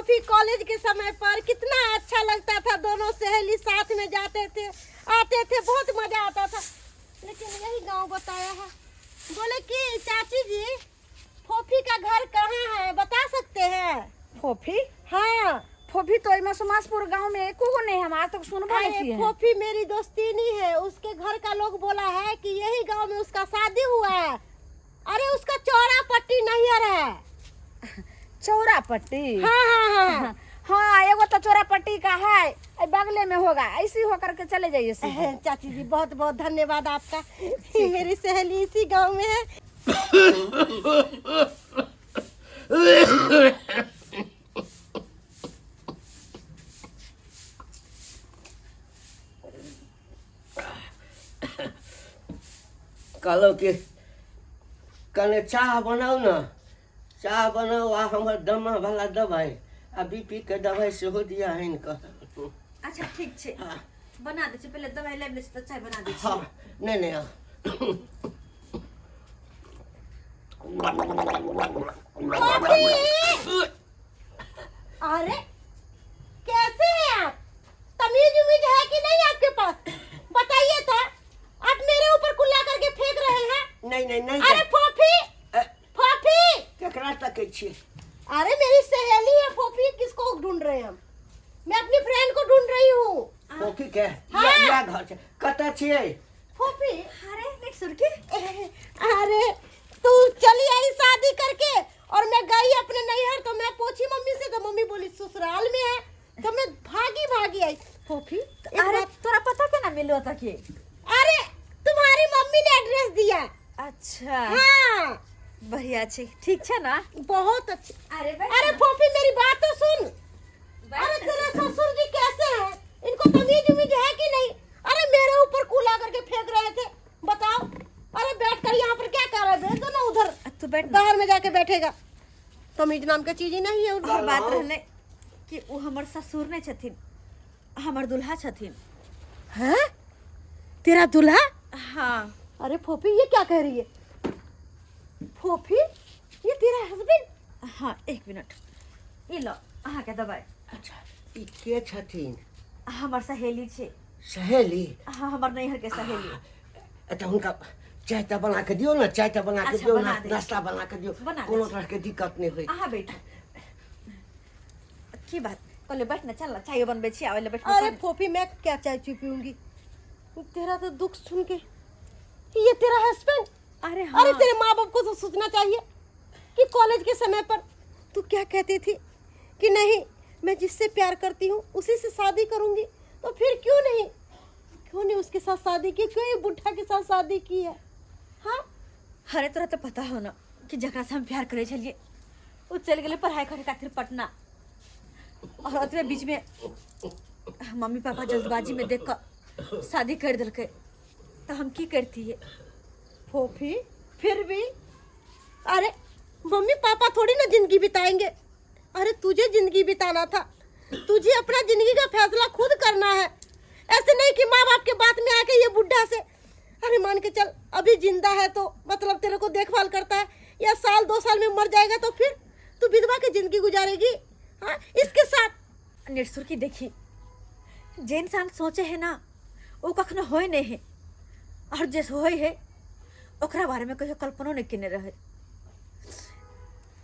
फोफी कॉलेज के समय पर कितना अच्छा लगता था, दोनों सहेली साथ में जाते थे आते थे, बहुत मजा आता था। लेकिन यही गांव बताया है। बोले कि चाची जी फोफी का घर कहाँ है बता सकते हैं? फोफी? हाँ। फोफी तो एमे सुमासपुर गांव में एको गो नहीं, हम आज तक सुनबो नहीं अरे किए हैं। फोफी मेरी दोस्तीनी है, उसके घर का लोग बोला है कि यही गांव में उसका शादी हुआ है। अरे उसका चौड़ा पट्टी नैहर है। चौड़ा पट्टी? हाँ हाँ हाँ। हाँ, एगो तो चौड़ा पट्टी का है, ए बगले में होगा, ऐसी होकर के चले जाइए सीधे। चाची जी बहुत बहुत धन्यवाद आपका, मेरी सहेली इसी गांव में है। कहलहुँ कि कने चाह बनाउ ने, चाह बनाउ आ हमर दमा वाला दवाइ आ बी पी के दवाइ सेहो दिअ आनि कऽ। अच्छा ठीक छै, बना दै छी, पहिले दवाइ लाबि लै छी तऽ चाय बना दै छी। हँ, नहि नहि। फोफी! अरे कैसे हैं आप? तमीज उमीज है कि नहीं आपके पास? बताइए था, आप मेरे ऊपर कुल्ला करके फेंक रहे हैं। नहीं नहीं नहीं। अरे फोफी, फोफी। केकरा तकै छियै? अरे मेरी सहेली है फोफी, किसको ढूंढ रहे हैं हम? मैं अपनी फ्रेंड को ढूंढ रही हूँ। फोफी के? हाँ। इएह घर छै। कतऽ छियै? फोफी। अरे देख सुरकी। अरे तू चली आई शादी करके और मैं गई अपने नैहर, तो मैं पूछी मम्मी से तो मम्मी बोली ससुराल में है, तो मैं भागी भागी आई। फोफी एक अरे बात- तोरा पता केना मिलो तक के? अरे तुम्हारी मम्मी ने एड्रेस दिया। अच्छा। हाँ। बढ़िया छै, ठीक छै ना? बहुत अच्छे। अरे बैठ अरे ना। फोफी मेरी बात तो सुन। बैठ अरे ना। तेरे ससुर जी कैसे हैं? इनको तमीज उमीज है कि नहीं? अरे मेरे ऊपर कूला करके फेंक रहे थे, बताओ। अरे बैठ कर यहाँ पर क्या कर रहा है? भेज दो ना उधर। तू बैठ ना। बाहर में जाके बैठेगा। तमीज नाम के चीज ही नहीं है उधर। और बात रहले कि ओ हमर ससुर नहीं छथिन, हमर दुल्हा छथिन। हैं? तेरा दुल्हा? हाँ। अरे फोफी ये क्या कह रही है? फोफी ये तेरा हस्बैंड? हाँ, एक मिनट, ई लो अहाँ के दवाई। अच्छा, ई के छथिन? हमर सहेली छै। सहेली? हाँ, हमर नैहर के सहेली। अच्छा, हुनका चाय तऽ बना के दियौ ने, चाय तऽ बना के अच्छा, दियौ, बना दै छी। नाश्ता बना के दियौ। बना दै कोनो छी। तरह के दिक्कत नहि होइ। अहाँ बैठू। की बात कहले, बैठ ना, चल ना, चाय बनबै छी, आबै ले बैठ। अरे फोफी मैं क्या चाय चुई पीऊंगी, तेरा तो दुख सुन के। ये तेरा हस्बैंड? अरे हाँ। अरे तेरे माँ बाप को तो सोचना चाहिए कि कॉलेज के समय पर तू क्या कहती थी कि नहीं मैं जिससे प्यार करती हूँ उसी से शादी करूँगी, तो फिर क्यों नहीं उसके साथ शादी की? क्यों ये बुढ़ा के साथ शादी की है? हाँ। अरे तोरा तो पता हो ना कि जकरा से हम प्यार करे छलिए वो चल गेलै पढ़ाई करे खातिर पटना, और ओतबे बीच में मम्मी पापा जल्दबाजी में देख कऽ शादी कर देलकै, तो हम की करतियै? फोफी फिर भी अरे मम्मी पापा थोड़ी ना जिंदगी बिताएंगे। अरे तुझे जिंदगी बिताना था, तुझे अपना जिंदगी का फैसला खुद करना है, ऐसे नहीं कि माँ बाप के बात में आके ये बुढ़ा से। अरे मान के चल अभी जिंदा है तो मतलब तेरे को देखभाल करता है, या साल दो साल में मर जाएगा तो फिर तू विधवा की जिंदगी गुजारेगी? हाँ इसके साथ। निरसुर की देखी, जे इंसान सोचे है ना वो कखनो होय नहीं है, और जे होय है ओकरा बारे में कहियो कल्पनो नहीं केने रहे।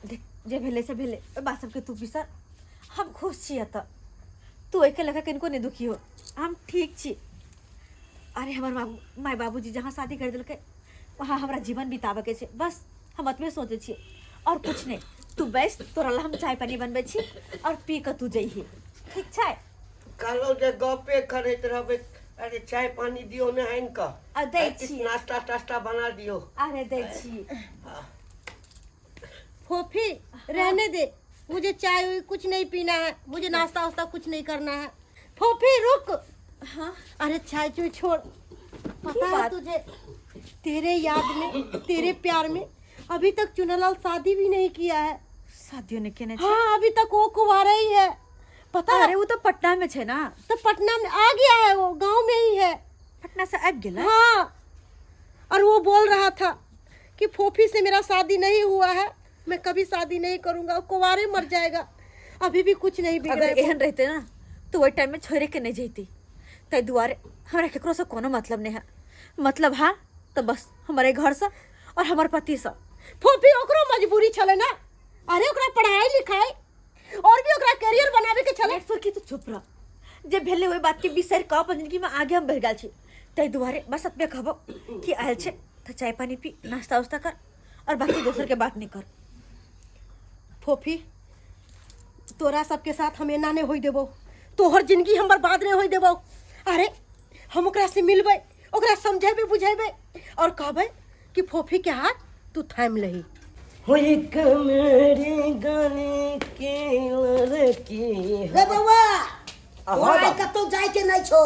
देख जे भेलै से भेलै, ओहि बात सबके तू बिसर, हम खुश छी एतऽ, तू ओहिके लऽ कऽ कनिको नहि दुखी हो, हम ठीक छी। अरे हमर बाबू माय बाबूजी जहाँ शादी करि देलकै वहाँ हमरा जीवन बिताबऽके छै, बस हम एतबे सोचै छियै और कुछ नहि। तू बैस, तोरा लए हम चाय पानी बनबै छी और पी कऽ तू जइहे, ठीक छै? कहलहुँ जे गपे करैत रहबै। अरे चाय पानी दियौ ने आनि कऽ। आ दै आ किछु छी। नाश्ता तास्ता बना दियौ। अरे दै छी। फोफी रहने दे, मुझे चाय उय कुछ नहीं पीना है, मुझे नाश्ता वास्ता कुछ नहीं करना है। फोफी रुक। हाँ। अरे चाय चुई छोड़, पता है बात? तुझे तेरे याद में तेरे प्यार में अभी तक चुनालाल शादी भी नहीं किया है। शादियो नहीं केने छै? हाँ अभी तक वो कुंवारा ही है, पता है? अरे वो तो पटना में छै ना। तो पटना में आ गया है, वो गांव में ही है। पटना से आबि गेलै? हाँ, और वो बोल रहा था कि फोफी से मेरा शादी नहीं हुआ है, मैं कभी शादी नहीं करूंगा, वो कुंवारे मर जाएगा। अभी भी कुछ नहीं बिगड़ा अगर है। एहन रहते ना तो ओहि टाइम में छोड़े के नहीं जैती। ताहि दुआरे हमरा केकरोसँ कोनो मतलब नहीं है। मतलब है तो बस हमारे घर से और हमार पति से। फोफी ओकरो मजबूरी छले ना। अरे ओकरा पढ़ाई लिखाई और भी ओकरा करियर बनावे के छले। सुर्खी तू चुप रह, जे भेलै ओहि बात के बिसरि कऽ अपन जिंदगी में आगे हम बढ़ि गेल छी। ताहि दुआरे बस एतबे कहबो कि आयल छै तऽ चाय पानी पी, नाश्ता उस्ता कर और बाकी दोसर के बात नहीं कर। फोफी तोरा सबके साथ हम एना नहीं होई देबो, तोहर जिंदगी हम बर्बाद नहीं होई देबो। अरे हम ओकरा से मिलबै, ओकरा समझेबै बुझेबै और कहबै कि फोफी के हाथ तू थाम लही। हो एक मेरे गाने के लड़की। रे बौआ, हाँ तोरा आइ बाबू। कतौ जाय के नहि छौ।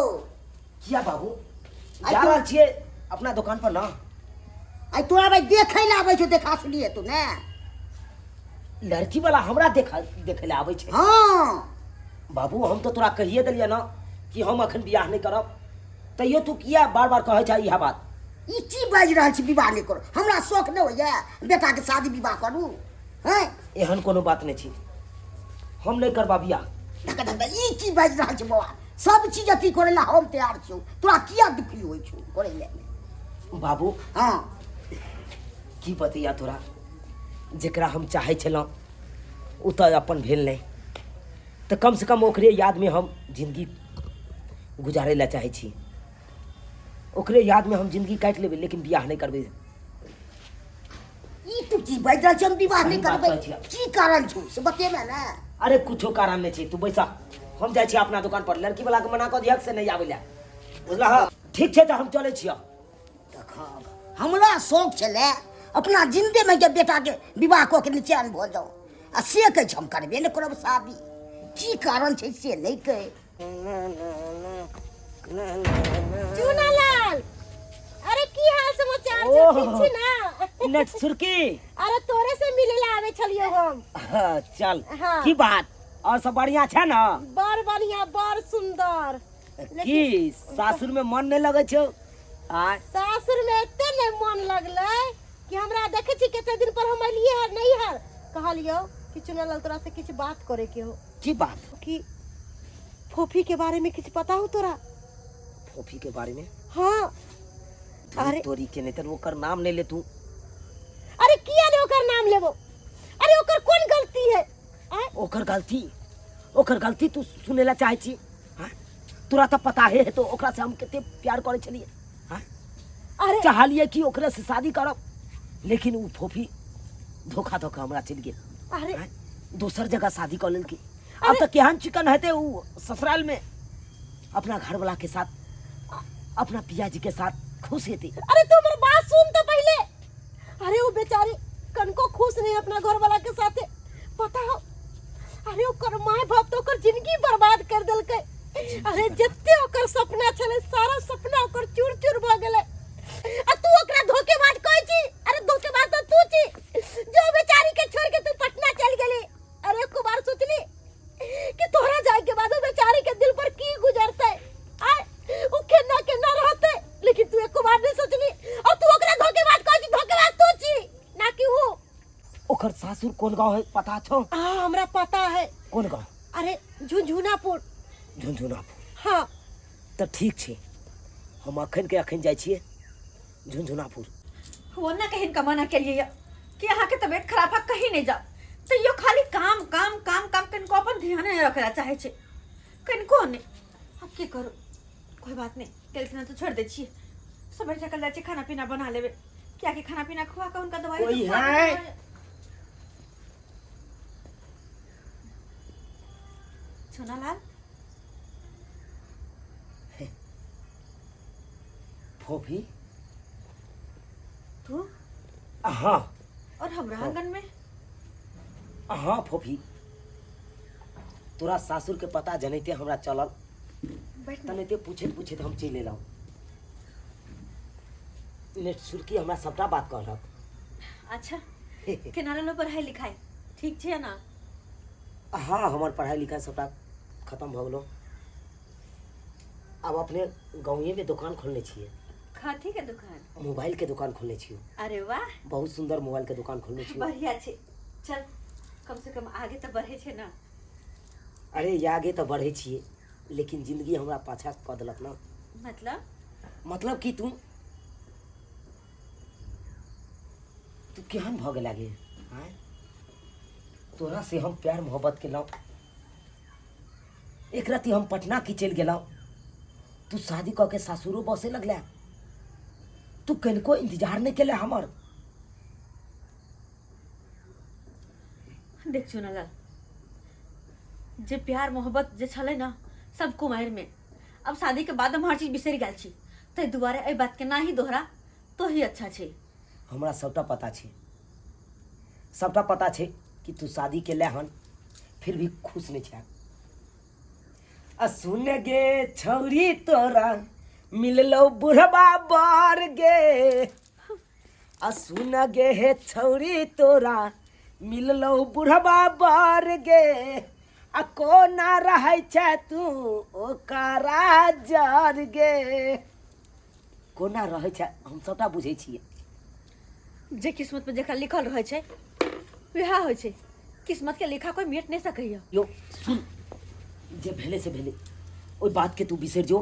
किया बाबू? आइ जा तू रहल छियै अपना दुकान पर ना। आइ तोरा भाई देखै लए आबै छौ, देखा सुनी हेतौ ने। लड़की वाला हमरा देखा देखै लए आबै छै? हाँ बाबू, हम तऽ तोरा कहिए देलियै ना कि हम अखन बियाह नहि करब, तैयो तू किया बार बार कहै छै इएह बात? ई की बाजि रहल छी विवाह नहि करू? हमरा शौक नहि होइए बेटाके शादी विवाह करू? हैं, एहन कोनो बात नहि छै, हम नहि करबा बियाह। धक्का धक्का, ई की बाजि रहल छी बौआ? सब चीज अथी करै लए हम तैयार छियौ, तोरा किया दुखी होइ छौ करै लए? बाबू। हाँ। की बतैया तोरा, जेकरा हम चाहै छलहुँ ओ तऽ अपन भेल नहि, तऽ कमसँ कम ओकरे यादमे हम जिंदगी गुजारै लए चाहै छी। ओकरे यादमे हम जिंदगी काटि लेबै, लेकिन बियाह नहि करबै। ई तू की बाजि रहल छी, हम विवाह नहि सही बात करबै? कहै छियै। की कारण छौ से बतेबे ने। अरे कुछो कारण नहि छै, तू बैसा, हम जाइ छी अपना दुकान पर। लड़की वाला के मना कऽ दिहक से नहि आबै लए, बुझलह? ठीक छै, तऽ हम चलै छियह। देखब, हमरा शौक छलै अपना जिंदे में के बेटा के विवाह कऽ के निचैन भऽ जाउ, आ से कहै छै हम करबे नहि करब शादी। की कारण छै से नहि कहै। चूनालाल, अरे की हाल समाचार छै? ओह। ठीक छी ना? नेट सुरकी। अरे तोरे से मिले ला आवे छलियो हम। हाँ, चल। हाँ। की बात, और सब बढ़िया छै ना? बड़ बढ़िया, बड़ सुंदर। की सासुर में मन नहीं लगे छौ? आ सासुर में एते नहीं मन लगलै कि हमरा देखे छी कते दिन पर हम एलिए हर नहीं हर। कहलियो कि चुनालाल तोरा से किछु बात करे के हो। की बात? कि फोफी के बारे में किछु पता हो तोरा? फोफी के बारे में? हाँ। अरे तोरी के नहीं तर ओकर नाम नहीं ले तू। अरे किया ने ओकर नाम लेबो? अरे ओकर कोन गलती है? आँय? ओकर गलती, ओकर गलती तू सुने ला चाहे छी? हाँ? तोरा तो पता है तो ओकरा से हम कते प्यार करे छलिए। हाँ? अरे चाहलिए कि ओकरा से शादी करब, लेकिन उ फोफी धोखा धोखा हमरा चलि गेल। अरे हाँ? दोसर जगह शादी कर लेलकी। अब तो केहन चिकन हेतै उ ससुराल में, अपना घर वाला के साथ, अपना पिया जी के साथ खुश हेतै। अरे तू हमर बात सुन तो पहले। अरे वो बेचारी कनको खुश नहीं अपना घर वाला के साथे, पता हो? अरे ओकर माय बाप तो ओकर जिंदगी बर्बाद कर देलकै। अरे जते ओकर सपना छलै सारा सपना ओकर चूर चूर भ गेलै, आ तू ओकरा धोखेबाज कहै छी। अरे धोखेबाज तो तू छी, जो बेचारी के छोड़ के तू पटना चल गेली। अरे एक बार सोचली कि तोहरा जाए के बाद वो बेचारी के दिल पर की गुजरते, आय उ केना केना रहते, लेकिन तू एक बार नहीं सोचली और तू ओकरा धोखेबाज कहै छी। धोखेबाज तू छी ना कि उ। ओकर सासुर कोन गांव है पता छौ? हाँ हमरा पता है। कोन गांव? अरे झुनझुनापुर। झुनझुनापुर? हाँ। तो ठीक छै, हम अखन के अखन जाइ छियै झुनझुनापुर। वो ना कहीं कमाना के लिए कि अहाँ के तबीयत खराब है कहीं नहीं जाओ, तो यो खाली काम काम काम काम किनको अपन ध्यान नहीं रखे चाहे छे, किनको नहीं। अब की करू, कोई बात नहीं, केलखिन तो छोड़ दे छियै, सबेर सकल जाइ छियै खाना पीना बना लेबे, क्या कि खाना पीना खुआ के उनका दवाई कोई तो खुआ है? के। सोनालाल। फोफी तू? हाँ। और हमरा आंगन में? हाँ फोफी, तोरा सासुर के पता जनैते हमरा चलल बैठ ना। तनैते पूछैत पूछैत हम चलि एलहुँ। नेट सुरकी हमरा सबटा बात कहलक। अच्छा, केना रहलो पढ़ाई लिखाई, ठीक छै ना? हाँ हमर पढ़ाई लिखाई सबटा खत्म भऽ गेलो, आब अपने गाँवे में दुकान खोलने छियै। कथी के दुकान? मोबाइल के दुकान खोलने छियै। अरे वाह, बहुत सुंदर मोबाइल के दुकान खोलने छियै। बढ़िया छै, चल कम से कम आगे तो बढ़े छै ना। अरे आगे तऽ बढ़ै छियै लेकिन जिंदगी हमरा पाछा कऽ देलक ने। मतलब? मतलब कि तू तू केहन भऽ गेला गे? आँय, तोरा से हम प्यार मोहब्बत केलहुँ, एक राति हम पटना की चलि गेलहुँ, तू शादी कऽ के सासुरो बसे लगला, तू कनिको इंतजार नहि केले हमर। देख चुनालाल, जे प्यार मोहब्बत जे छलै ने सब कुमारि में, अब शादी के बाद हम हर चीज बिसरि गेल छी, ताहि दुआरे एहि बात के ना ही दोहरा तो ही अच्छा छै। हमरा सबटा पता छै, सबटा पता छै कि तू शादी के ले हन फिर भी खुश नहीं छै। आ सुन गे छौरी तोरा मिललो बुढ़बा बार गे, आ सुन गे हे छौरी तोरा मिललो बुढ़बा बार गे, आ कोना रहै छै तू ओकरा जर गे, कोना रहै छै हम सबटा बुझै छियै। जे किस्मत में जकरा लिखल रहै छै वएह होइ छै, किस्मत के लेखा कोई मेट नहीं सकैया। यो सुन, जे भेलै से भेलै, ओहि बात के तू बिसरि जो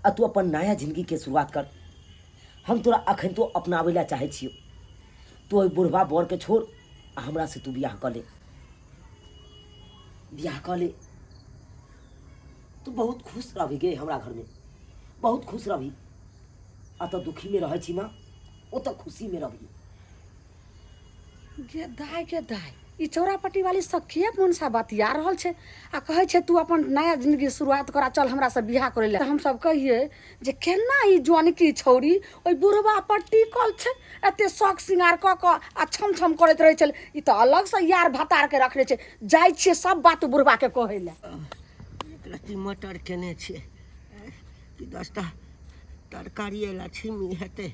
आ तू अपन नया जिंदगी के शुरुआत कर। हम तोरा अखन तो अपनाबै लए चाहै छियौ, तू ओहि बुढ़बा बर के छोड़ आ हमरा से तू बियाह कऽ ले, बियाह कऽ ले। तू बहुत खुश रहबी गे हमरा घरमे, बहुत खुश रहबी। अतऽ दुखीमे रहै छी ना, ओतऽ खुशीमे रहबी। गे दाय, गे दाय, ई चौरापट्टी वाली सखिए मनसा बतिया रहल छै आ कहै छै तू अपन नया जिंदगी शुरुआत करा, चल हमरा से बियाह करै लए। हम सब कहियै जे केना ई जौनकी छौड़ी ओहि बुढ़बा पर टिकल छै, एते शौक श्रृंगार कऽ कऽ आ छम छम करैत रहै छलै, ई तऽ अलगसँ यार भतार के रखने छै। जाइ छियै सब बात बुढ़बा के कहै लए। एक रत्ती मटर केने छियै कि 10टा तरकारी एला छिमी हेतै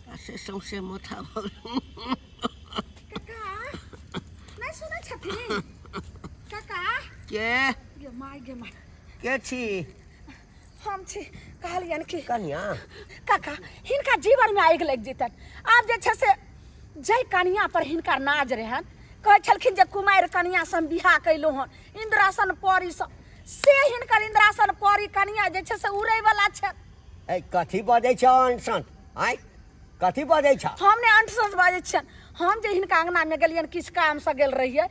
आ से सौंसे माथा भऽ गेल। काका नहि सुनै छथिन? काका के गे माय, गे माय, के छी? हम छी कहलियनि कि कनिया। काका हिनका जीवन में आगि लागि जेतनि। आब जे छै से जाहि कनिया पर हिनका नाज रहनि, कहै छलखिन जे कुमारि कनिया से हम बियाह कयलहुँ हन, इंद्रासन परी से, से हिनकर इंद्रासन परी कनिया जे छै से उड़ैवला छै। ए कथी बजै छ अनसन? आँय कथी बजै छ? हम ने अंटसन बाजै छियनि। हम जे हिनका अंगनामे गेलियनि किछु कामसँ गेल रहियै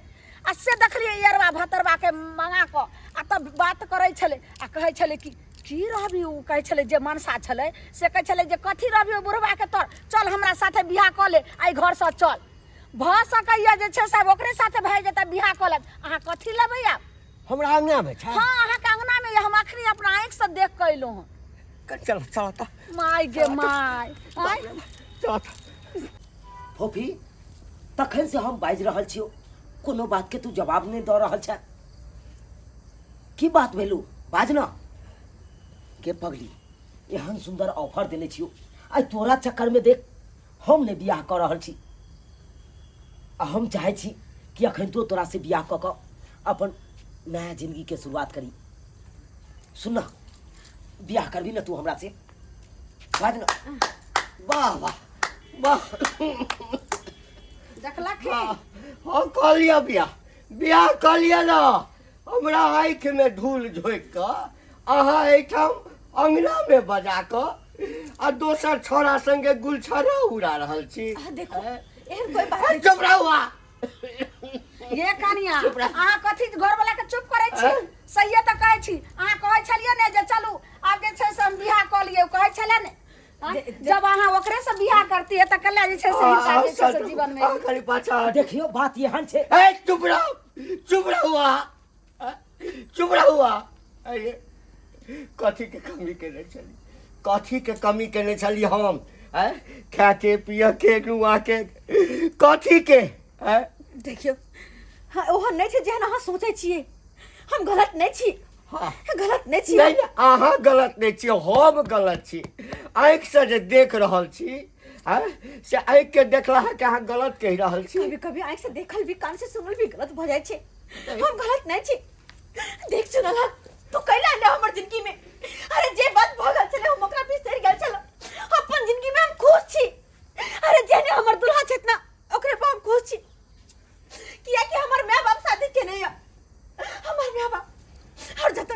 आ से देखलियै अरबा भतरबाके मंगा कऽ आ तब बात करै छलै आ कहै छलै कि की रहबी, ओ कहै छलै जे मनसा छलै से कहै छलै जे कथी रहबी ओ बुढ़बाके तर, चल हमरा साथे बियाह कऽ ले, एहि घरसँ चल। भऽ सकैए जे छै साहब ओकरे साथे भए जेतै बियाह कऽ लेत। अहाँ कथी लेबै आब? हमरा अंगनामे छै? हाँ अहाँके अंगनामे यऽ, हम अखनी अपना आँखिसँ देख कऽ अयलहुँ हँ। चल चल तऽ। माय गे माय, आँय। चल। फोफी तखन से हम बाजि रहल छियौ, कोनो बात के तू जवाब नहि दऽ रहल छे, की बात भेलू बाज न। के पगली, एहन सुंदर ऑफर देने छियौ, आइ तोरा चक्कर में देख हम नहि बियाह कऽ रहल छी, आ हम चाहै छी कि अखन तो तोरा से बियाह कऽ कऽ अपन नया जिंदगी के शुरुआत करी। सुन न, बियाह करबी न तू हमरा से? बाज न। वाह वाह वाह, देखलक? हम कऽ लिअ बियाह, बियाह कऽ लिअ ने। हमरा आँखिमे धूल झोंकि कऽ अहाँ एहिठाम अङ्गनामे बजा कऽ आ दोसर छौड़ा संगे गुलछड़ा उड़ा रहल छी। देखो एहन कोई बात नहीं। चुप रहू अहाँ। ये कनिया चुप रह। अहाँ कथी घर वाला के चुप करै छी? सहिए तऽ कहै छी। अहाँ कहै छलियै ने जे चलू आब जे छै से हम बियाह कऽ लियै, कहै छलै ने? आँय? जब अहाँ ओकरे से बियाह करती है तऽ कल्ला जे छै से हिनका जे छै से जीवन में अहाँ खाली पाछा हटू। देखियौ बात एहन छै। ए चुप रहू, चुप रहू अहाँ, चुप रहू अहाँ। अरे कथी के कमी केने छली, कथी के कमी केने छली हम? आँय खाय के पिय के नुआ के कथी के? आँय देखियौ, हाँ ओहन नहि छै जेहन अहाँ सोचै छियै, हम गलत नहि छी। हाँ। गलत नहि छी। नहीं, अहाँ गलत नहीं छी, हम गलत छी। आँखिसँ जे देख रहल छी आँय, से आँखि के देखला के अहाँ गलत कहि रहल छी। कभी कभी आँखि से देखल भी कान से सुनल भी गलत भऽ जाइ छै। हम गलत नहि छी। देख चुनल, तू कैला एले हमर जिंदगी में? अरे जे बात भऽ गेल छलै हम ओकरा बिसरि गेल छलहुँ, अपन जिंदगी में हम खुश छी। अरे जेहने हमर दुल्हा छथि ना ओकरे पर हम खुश छी, कियाकि हमर माय बाप शादी केने यऽ।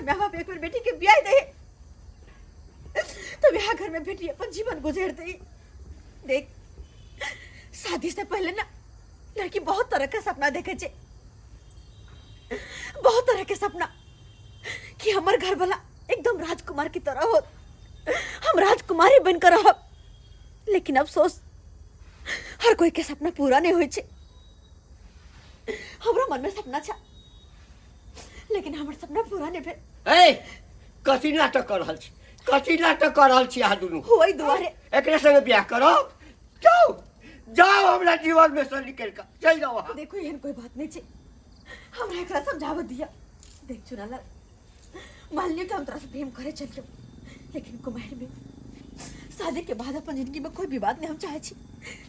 माय बाप एक बेर बेटी के बियाह दे तो बियाह घर में बेटी अपन जीवन गुजार दे। देख शादी से पहले ना लड़की बहुत तरह का सपना देखे छे, बहुत तरह के सपना कि हमर घर वाला एकदम राजकुमार की तरह हो, हम राजकुमारी बनकर रहब। लेकिन अफसोस हर कोई के सपना पूरा नहीं होय छे। हमरो मन में सपना छा लेकिन हमर सपना पूरा नहीं भेल। ए कथी नाटक कर रहल छी, कथी नाटक कर रहल छी अहाँ दुनू? ओहि दुआरे एकरे संगे बियाह करब? जाओ जाओ हमरा जीवन में से निकल के चल जाओ अहाँ। देखो एहन कोई बात नहीं छे, हमरा एकरा समझाव दिया। देख चुनालाल मान लियो कि हम तोरा से प्रेम करे चलियो, लेकिन कुमार में शादी के बाद अपन जिंदगी में कोई विवाद नहीं हम चाहे छी,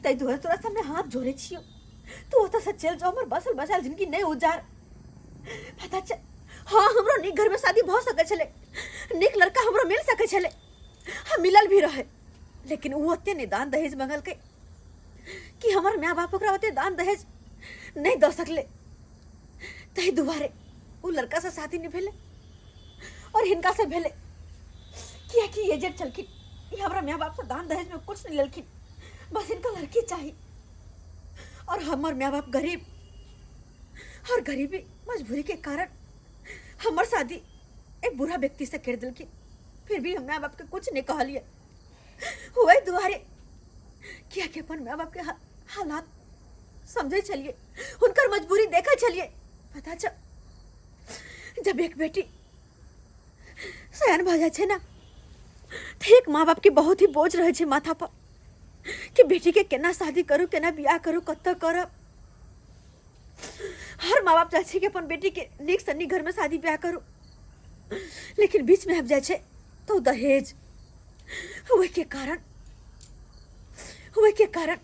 ताहि दुआरे तोरा सामने हाथ जोड़े छियो, तू ओतऽ से चलि जाओ, हमर बसल बसायल जिंदगी नहीं उजार। पता छै हाँ हमरो नीक घर में शादी भऽ सकै छलै, नीक लड़का हमरो मिल सकै छलै, हम मिलल भी रहे, लेकिन ओ ओते नहि दान दहेज मंगलकै कि हमर माय बाप ओकरा ओते दान दहेज नहीं दऽ सकलै, ताहि दुआरे ओ लड़का से शादी नहीं भेलै और हिनका से भेलै, कियाकि ये जे छलखिन ई हमरा माय बाप से दान दहेज में कुछ नहीं लेलखिन, बस हिनका लड़की चाही और हमर माय बाप गरीब और गरीबी मजबूरी के कारण हमर शादी एक बुरा व्यक्ति से कर दिलखिन, फिर भी हम माय बाप के कुछ नहीं कहलिए। वही दुआरे कियाकि अपन माय बाप के हालात समझे छलिए, हुनकर मजबूरी देखे छलिए। पता छ जब एक बेटी सयान भऽ जाइ छै ना तऽ एक माँ बाप के बहुत ही बोझ रहै छै माथा पर कि बेटी के केना शादी करू, केना बियाह करू, कतऽ करब। हर माँ बाप चाहै छै कि अपन बेटी के नीक से नीक घर में शादी बियाह करू, लेकिन बीच में आबि जाइ छै तो दहेज, ओहिके कारण ओहिके कारण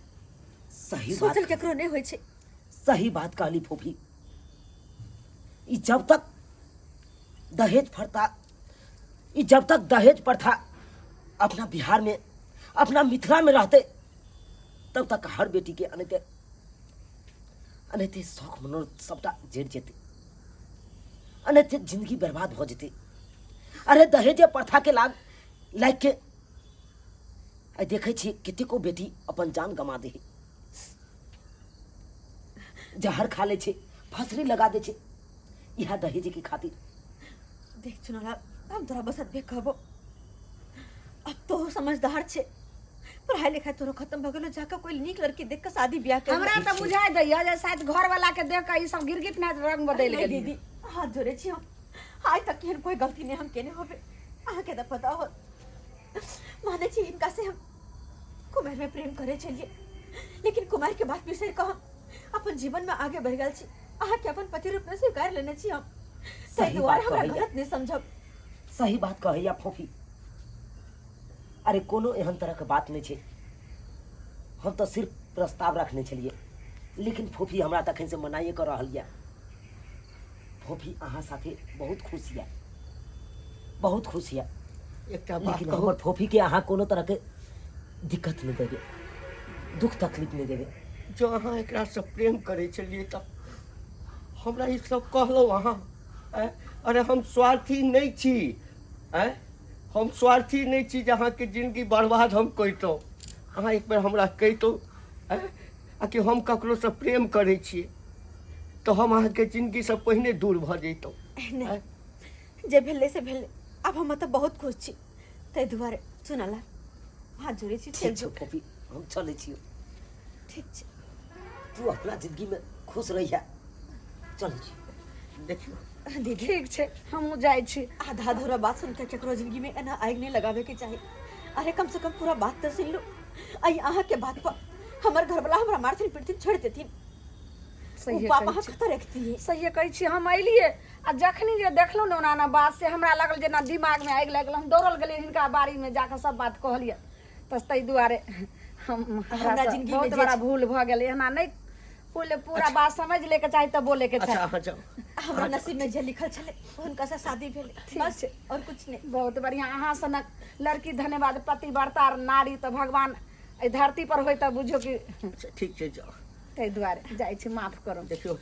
सही बात सोचल केकरो नहि होइ छै। सही बात कहली फूफी, ई जब तक दहेज प्रथा, ई जब तक दहेज प्रथा अपना बिहार में अपना मिथिला में रहते तब तक हर बेटी के अनते अनते शौक मनोरथ सबटा जरि जेते, अनते जिंदगी बर्बाद हो जेते। अरे दहेज प्रथा के लाग लाग के आइ देखै छी कतेको बेटी अपन जान गमा दे, जहर खा लै छै, फसरी लगा दै छै इएह दहेज के खातिर। देख चुनाला हम तोरा बस एतबे कहबो, अब तो समझदार छे, पढ़ाई लिखाई तोरो खत्म भ गेलो, जाके कोई नीक लड़की देख के शादी ब्याह कर। हमरा तऽ बुझाइ दैया जे शायद घर वाला के देख के ई सब गिरगिट ना रंग बदलि नहीं गेल। दीदी हाथ जोड़े छी हम, आइ तक एहन कोई गलती नहीं हम केने होबे, अहाँके तऽ पता हो। माने छी हिनका से हम कुमार में प्रेम करे छलिए, लेकिन कुमार के बात बिसरि कऽ हम अपन जीवन में आगे बढ़ि गेल छी, अहाँके अपन पति रूप में स्वीकार लेने छी हम, ताहि सही दुआरे बात हमरा कहैया। गलत नहीं समझब। सही बात कहैया फोफी, अरे कोनो एहन तरहके बात नहि छै, हम तऽ सिर्फ प्रस्ताव रखने छलियै, लेकिन फोफी हमरा तखन से मनाइए कऽ रहल यऽ। फोफी अहाँ साथे बहुत खुश यऽ, बहुत खुश यऽ, एकटा बात लेकिन कहू, हमर फोफीके अहाँ कोनो तरहके दिक्कत नहि देबै, दुख तकलीफ नहि देबै। जँ अहाँ एकरासँ प्रेम करै छलियै तऽ हमरा ई सब कहलहुँ अहाँ? आँय? अरे हम स्वार्थी नहि छी, आँय हम स्वार्थी नहि छी जे अहाँके जिंदगी बर्बाद हम करितहुँ। अहाँ एक बेर हमरा कहितहुँ आँय आ कि हम ककरोसँ प्रेम करै छियै तऽ हम अहाँके जिंदगीसँ पहिने दूर भऽ जैतहुँ। नहि जे भेलै से भेलै, आब हम तऽ बहुत खुश छी, ताहि दुआरे चुनाला हाथ जोड़ै छी, चलि ठीक छौ जो। फोफी, हम चलै छियौ। ठीक छै, तू अपना जिंदगीमे खुश रहिहे, चलै छी। देखियौ दीदी ठीक छै, हमहूँ जाइ छी। आधा अधूरा बात सुन के केकरो जिंदगी में एना आगि नहीं लगावे के चाही। अरे कम से कम पूरा बात तो सुन लो। आई अहाँ के बात पर हमर घरवाला हमरा मारथिन पिटथिन छोड़ देथिन, ओ सहिए पाप कहै अहाँ छी। कतऽ रखतियै? सहिए कहै छी। हम अयलियै आ जखनी जे देखलहुँ ने ओना ओना बात से हमरा लागल जेना दिमागमे आगि लागि गेल। हम दौड़ल गेलियै हिनका बाड़ीमे जाकऽ सब बात कहलियै, तऽ ताहि दुआरे हम हमरा हमरा जिंदगी में बहुत जे बड़ा छै- भूल भऽ गेल। एना नहि पूरे पूरा बात समझ लेके चाही तऽ बोलेके अच्छा चाही। अहाँ जाउ। हमरा नसीब में जे लिखल छलै हुनका से शादी भेलै, बस और कुछ नहीं। बहुत बढ़िया, अहाँ सनक लड़की धन्यवाद। पतिव्रता नारी तऽ भगवान एहि धरती पर होय तऽ बुझो कि। अच्छा ठीक छै, जाउ। ताहि दुआरे जाइ छी, माफ करू। देखियौ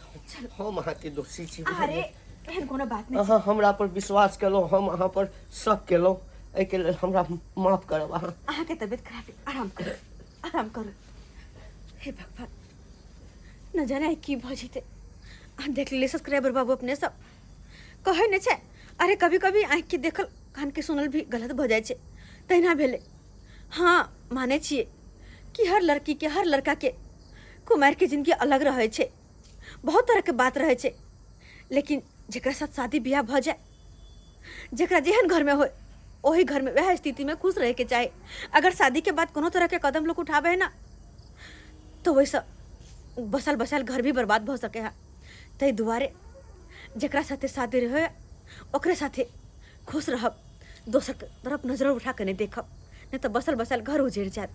हम अहाँके दोषी छी, अरे बुझलियै? एहन कोनो बात नहि। अहाँ हमरा पर विश्वास केलहुँ, हम अहाँ पर शक केलहुँ, एहिके लेल हमरा माफ करब अहाँ। अहाँके तबियत खराब है, आराम करू, आराम करू। हे भगवान, न जाने आइ की भऽ जेतै। अहाँ देख लेलियै सब्सक्राइबर बाबू, अपने सब कहै नहि छै, अरे कभी कभी आँखिके देखल कानके सुनल भी गलत भऽ जाइ छै, तहिना भेलै। हाँ मानै छियै कि हर लड़कीके हर लड़काके कुमारिके जिनगी अलग रहै छै, बहुत तरहके बात रहै छै, लेकिन जकरा साथ शादी बियाह भऽ जाय, जकरा जेहन घरमे होय, ओही घरमे वएह स्थितिमे खुश रहैके चाही। अगर शादीके बाद कोनो तरहके कदम लोक उठाबै है ना, तऽ ओहिसँ बसल बसायल घर भी बर्बाद भऽ सकै है। ताहि दुआरे जकरा साथे शादी रहै ओकरे साथे खुश रहब, दोसरके तरफ नजर उठा कऽ नहि देखब, नहि तऽ बसल बसायल घर उजड़ि जायत।